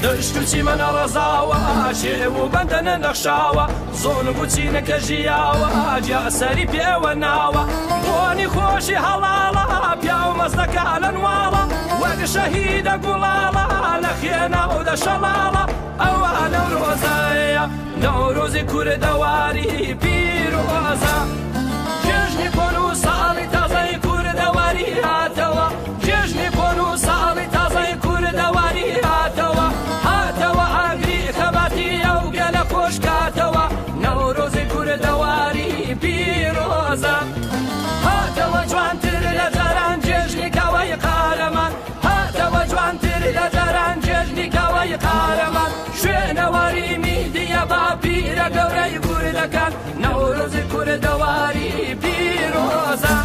دەشت و چیمەنە ڕەزاوە شێو و بەندەنە نەخشاوە زۆن و چینەکە ژیاوە جیا سەری پێوە ناوە بۆنی خۆشی هەڵاڵە پیاو مەزدەکە لە نواڵە وەک شەهیدە گوڵاڵە لە خێنا و دە شەڵاڵە ئەوە نەورۆزەیە نەورۆزی کوردەواری پیرۆزە جێژنی کۆن و ساڵی تازەی کوردەواری هاتەوە جێژنی کۆن و ساڵی تازەی کوردەواری هاتەوە هاتەوە ئاگری خەباتی ئەو گەلە خۆشکاتەوە نەورۆزی کوردەواری پیرۆزە هاتەوە جوانتر لە جاران جێژنی کاوەی قارەمان هاتەوە جوانتر لە جاران جێژنی کاوەی قارەمان شوێنەواری میدیە با پیرە گەورەی کوردەکان نەورۆزی کوردەواری پیرۆزە.